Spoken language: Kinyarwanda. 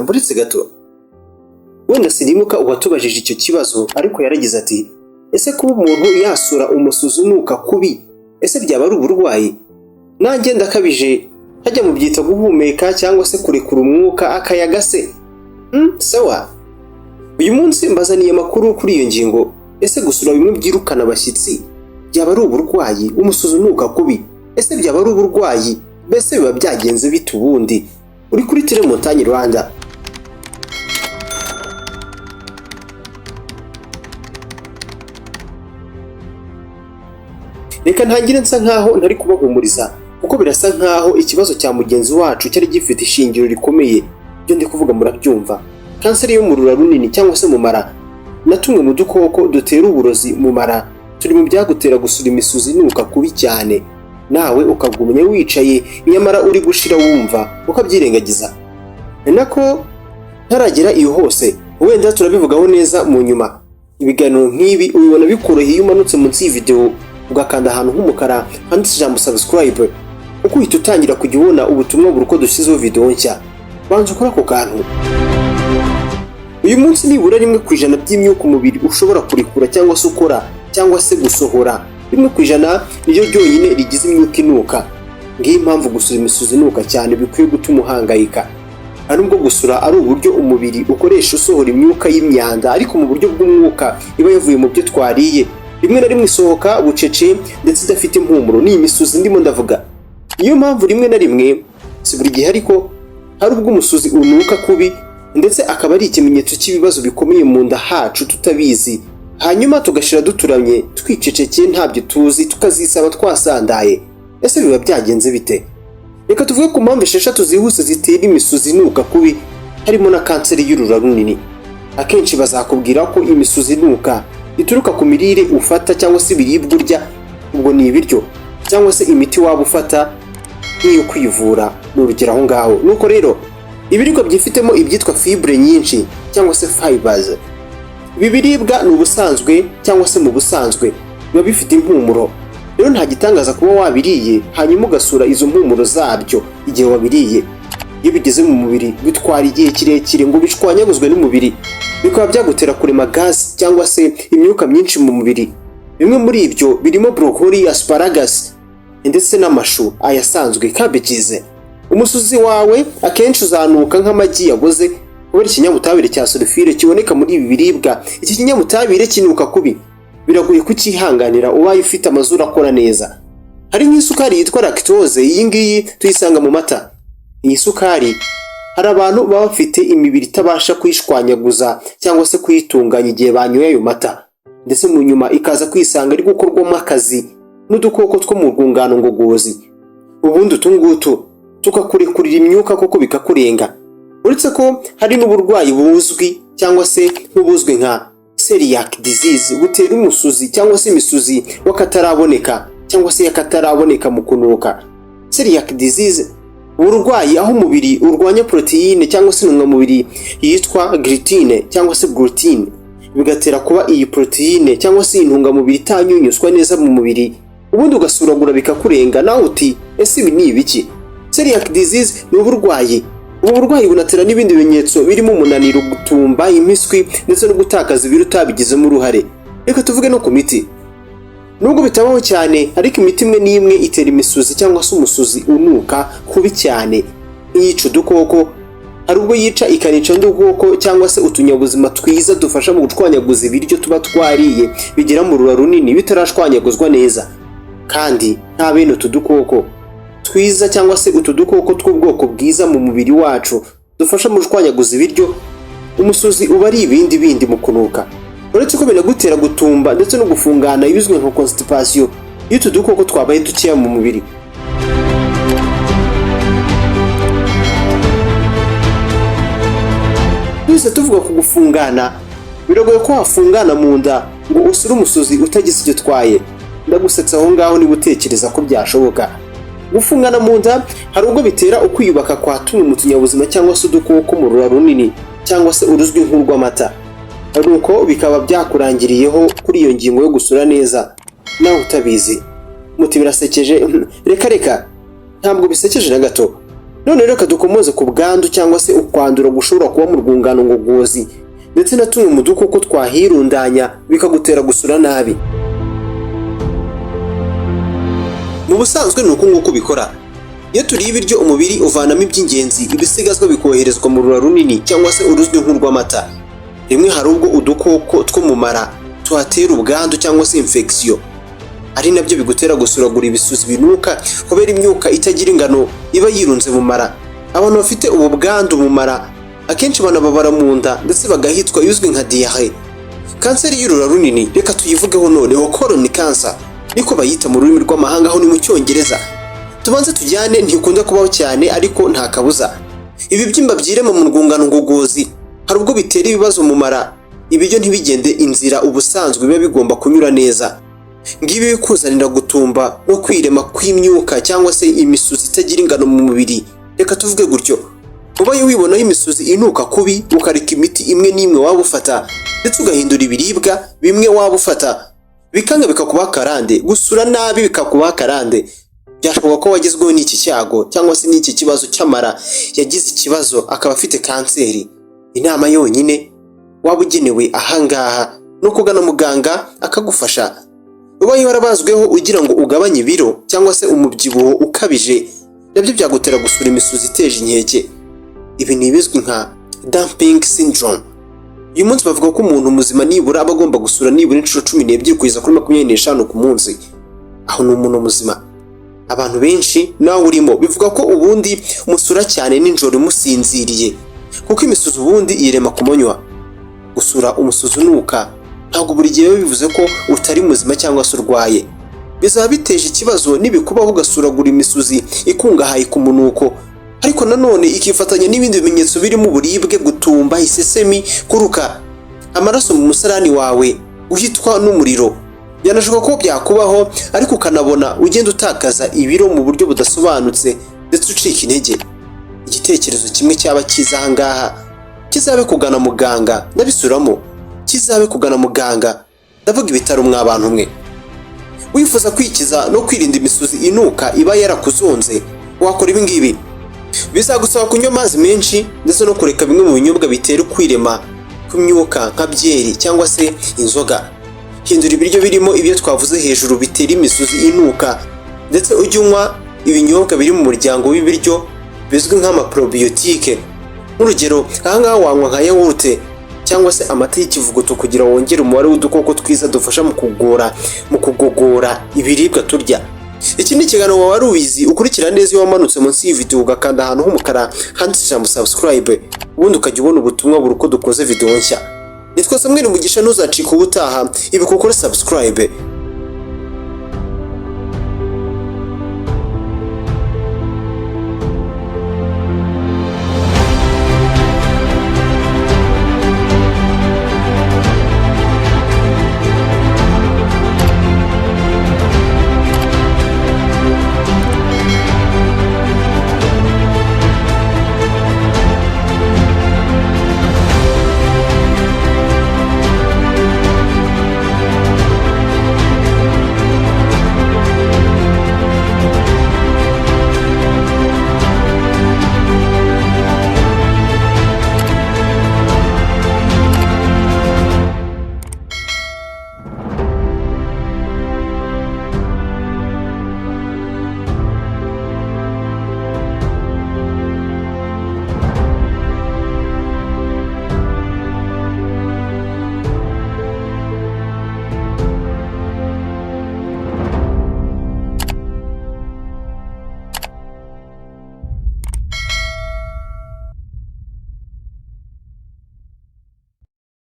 Buretse gato, wenda sinibuka uwatubajije icyo kibazo, ariko yaragize ati: "Ese kuba umuntu yasura umusuzi unuka kubi, ese byaba ari uburwayi?" Nanjye ndakabije, hajya mu byita guhumeka cyangwa se kurekura umwuka, akayaga se? Sawa, uyu munsi mbazaniye amakuru kuri iyo ngingo. Ese gusura bimwe byirukana abashyitsi byaba ari uburwayi? Umusuzi unuka kubi, ese byaba ari uburwayi? Mbese biba byagenze bite ubundi? Uri kuri Telemontagne Rwanda. Reka ntangire nsa nkaho ntari kubahumuriza, kuko birasa nkaho ikibazo cya mugenzi wacu cyari gifite ishingiro rikomeye. Ibyo ndi kuvuga murabyumva: kanseri yo mu rura runini cyangwa se mu mara, na tumwe mu dukoko dutera uburozi mu mara, turi mu byagutera gusura imisuzi inuka kubi cyane, nawe ukagumya wicaye nyamara uri gushira wumva, ukabyirengagiza. Ni nako ntaragera iyo hose, wenda turabivugaho neza mu nyuma. Ibiganiro nk'ibi ubibona bikoroheye iyo umanutse munsi y'iyi video, ugakanda ahantu h'umukara handitse ijambo "subscribe", kuko uhita utangira kujya ubona ubutumwa buri uko dushyizeho video nshya. Banza ukore ako kantu. Uyu munsi, nibura 1% by'imyuka umubiri ushobora kurekura cyangwa se ukora cyangwa se gusohora, 1% niryo ryonyine rigize imyuka inuka. Ngiyi impamvu gusura imisuzi inuka cyane bikwiye gutuma uhangayika. Hari nubwo gusura ari uburyo umubiri ukoresha usohora imyuka y'imyanda, ariko mu buryo bw'umwuka iba yavuye mu byo twariye, rimwe na rimwe isohoka bucece ndetse idafite impumuro. Ni imisuzi ndimo ndavuga. Niyo mpamvu rimwe na rimwe, si buri gihe ariko, hari ubwo umusuzi unuka kubi, ndetse akaba ari ikimenyetso cy'ibibazo bikomeye mu nda hacu tutabizi, hanyuma tugashira duturamye, twicecekeye, ntabyo tuzi, tukazisaba twasandaye. Ese biba byagenze bite? Reka tuvuge ku mpamvu 6 zihuse zitera imisuzi inuka kubi, harimo na kanseri y'urura runini. Akenshi bazakubwira ko imisuzi inuka ituruka ku mirire ufata cyangwa se ibiribwa urya, ubwo ni ibiryo, cyangwa se imiti waba ufata nk'iyo kwivura, ni urugero aho ngaho. Nuko rero ibiribwa byifitemo ibyitwa fibre nyinshi cyangwa se fibers, ibi biribwa ni ubusanzwe cyangwa se mu busanzwe biba bifite impumuro. Rero nta gitangaza kuba wabiriye hanyuma ugasura izo mpumuro zabyo igihe wabiriye. Iyo bigeze mu mubiri, bitwara igihe kirekire ngo bishwanyaguzwe n'umubiri, bikaba byagutera kurema gazi cyangwa se imyuka myinshi mu mubiri. Bimwe muri ibyo birimo broccoli, asparagus ndetse n'amashu ayasanzwe, cabbages. Umusuzi wawe akenshi uzanuka nk'amagi yaboze kubera ikinyabutabire cya sulfure kiboneka muri ibi biribwa. Iki kinyabutabire kinuka kubi, biragoye kucyihanganira ubaye ufite amazuru akora neza. Hari nk'isukari yitwa lactose, iyi ngiyi tuyisanga mu mata. Iyi sukari hari abantu baba bafite imibiri itabasha kuyishwanyaguza cyangwa se kuyitunganya igihe banyoye ayo mata, ndetse mu nyuma ikaza kwisanga iri gukorwamo akazi n'udukoko two mu rwungano ngogozi, ubundi utu ngutu tukakurekurira imyuka koko bikakurenga. Uretse ko hari n'uburwayi buzwi cyangwa se nk'ubuzwi nka celiac disease, butera umusuzi cyangwa se imisuzi w'akataraboneka cyangwa se y'akataraboneka mu kunuka. Celiac disease, uburwayi aho umubiri urwanya poroteyine cyangwa se intungamubiri yitwa glutine cyangwa se gluten, bigatera kuba iyi poroteyine cyangwa se iyi ntungamubiri itanyunyuzwa neza mu mubiri, ubundi ugasuragura bikakurenga, nawe uti: "Ese ibi ni ibiki?" Celiac disease ni uburwayi. Ubu burwayi bunatera n'ibindi bimenyetso birimo umunaniro, gutumba, impiswi ndetse no gutakaza ibiro utabigizemo uruhare. Reka tuvuge no ku miti. Nubwo bitabaho cyane, ariko imiti imwe n'imwe itera imisuzi cyangwa se umusuzi unuka kubi cyane. Iyica udukoko, hari ubwo yica ikanica n'udukoko cyangwa se utunyabuzima twiza dufasha mu gushwanyaguza ibiryo tuba twariye, bigera mu rura runini bitarashwanyaguzwa neza. Kandi nta bene utu dukoko twiza cyangwa se utu dukoko tw'ubwoko bwiza mu mubiri wacu dufasha mu gushwanyaguza ibiryo, umusuzi uba ari ibindi bindi mu kunuka. Uretse ko binagutera gutumba ndetse no gufungana, ibizwi nka constipation, iyo utu dukoko twabaye dukeya mu mubiri. Duhise tuvuga ku gufungana, biragoye ko wafungana mu nda ngo usure umusuzi utagize icyo utwaye. Ndagusetsa aho ngaho niba utekereza ko byashoboka. Gufungana mu nda hari ubwo bitera ukwiyubaka kwa tumwe mu tunyabuzima cyangwa se udukoko mu rura runini cyangwa se uruzwi nk'urw'amata. Nuko bikaba byakurangiriyeho kuri iyo ngingo yo gusura neza nawe utabizi. Muti birasekeje? Reka reka, ntabwo bisekeje na gato. None reka dukomoze ku bwandu cyangwa se ukwandura gushobora kuba mu rwungano ngogozi, ndetse na tumwe mu dukoko twahirundanya bikagutera gusura nabi. Mu busanzwe ni uku nguku bikora. Iyo turiye ibiryo, umubiri uvanamo iby'ingenzi, ibisigazwa bikoherezwa mu rura runini cyangwa se uruzwi nk'urw'amata. Rimwe hari ubwo udukoko two mu mara tuhatera ubwandu cyangwa se infection, ari nabyo bigutera gusuragura ibisuzi binuka kubera imyuka itagira ingano iba yirunze mu mara. Abantu bafite ubu bwandu mu mara akenshi banababara mu nda, ndetse bagahitwa, ibizwi nka diarrhée. Kanseri y'urura runini reka tuyivugeho noneho. Colon cancer niko bayita mu rurimi rw'amahanga, aho ni mu Cyongereza. Tubanze tujyane, ntikunda kubaho cyane, ariko nta kabuza ibibyimba byirema mu rwungano ngogozi hari ubwo bitera ibibazo mu mara, ibiryo ntibigende inzira ubusanzwe biba bigomba kunyura neza. Ngibi bikuzanira gutumba no kwirema kw'imyuka cyangwa se imisuzi itagira ingano mu mubiri, reka tuvuge gutyo. Ubaye wibonaho imisuzi inuka kubi, ukareka imiti imwe n'imwe waba ufata, ndetse ugahindura ibiribwa bimwe waba ufata, bikanga bikakubaho akarande, gusura nabi bikakubaho akarande, byashoboka ko wagezweho n'iki cyago cyangwa se n'iki kibazo cy'amara yagize ikibazo, akaba afite kanseri. Inama yonyine waba ugenewe ahangaha ni ukugana muganga akagufasha. Ubaye warabazweho ugira ngo ugabanye ibiro cyangwa se umubyibuho ukabije, nabyo byagutera gusura imisuzi iteje inkeke. Ibi ni ibizwi nka dumping syndrome. Uyu munsi bavuga ko umuntu muzima nibura aba agomba gusura nibura inshuro 12 kugeza kuri 25 ku munsi. Aho ni umuntu muzima. Abantu benshi, nawe urimo, bivuga ko ubundi musura cyane nijoro musinziriye, kuko imisuzi ubundi yirema ku manywa. Gusura umusuzi unuka ntabwo buri gihe biba bivuze ko utari muzima cyangwa se urwaye. Bizaba biteje ikibazo nibikubaho ugasuragura imisuzi ikungahaye ku munuko, ariko nanone ikifatanya n'ibindi bimenyetso birimo uburibwe, gutumba, isesemi, kuruka amaraso mu musarani wawe, uhitwa n'umuriro. Byanashoboka ko byakubaho ariko ukanabona ugenda utakaza ibiro mu buryo budasobanutse, ndetse ucika intege. Igitekerezo kimwe cyaba cyiza aha ngaha kizabe kugana muganga. Ndabisuramo, kizabe kugana muganga, ndavuga ibitaro. Mwa bantu mwe, wifuza kwikiza no kwirinda imisuzi inuka iba yarakuzonze, wakora ibi ngibi. Bizagusaba kunywa amazi menshi, ndetse no kureka bimwe mu binyobwa bitera kwirema kw'imyuka nka byeri cyangwa se inzoga. Hindura ibiryo birimo ibyo twavuze hejuru bitera imisuzi inuka, ndetse ujye unywa ibinyobwa biri mu muryango w'ibiryo bizwi nk'amaprobiotique. Nk'urugero, ahangaha wanywa nka yawurute cyangwa se amata y'ikivuguto kugira wongere umubare w'udukoko twiza dufasha mu kugogora ibiribwa turya. Iki ni ikiganiro Waba Wari Ubizi ukurikira neza iyo wamanutse munsi y'iyi video, ugakanda ahantu h'umukara handitse ijambo "subscribe", ubundi ukajya ubona ubutumwa buri uko dukoze video nshya. Nitwa Samuel Mugisha, ntuzacika ubutaha. Ibuka ukore subscribe.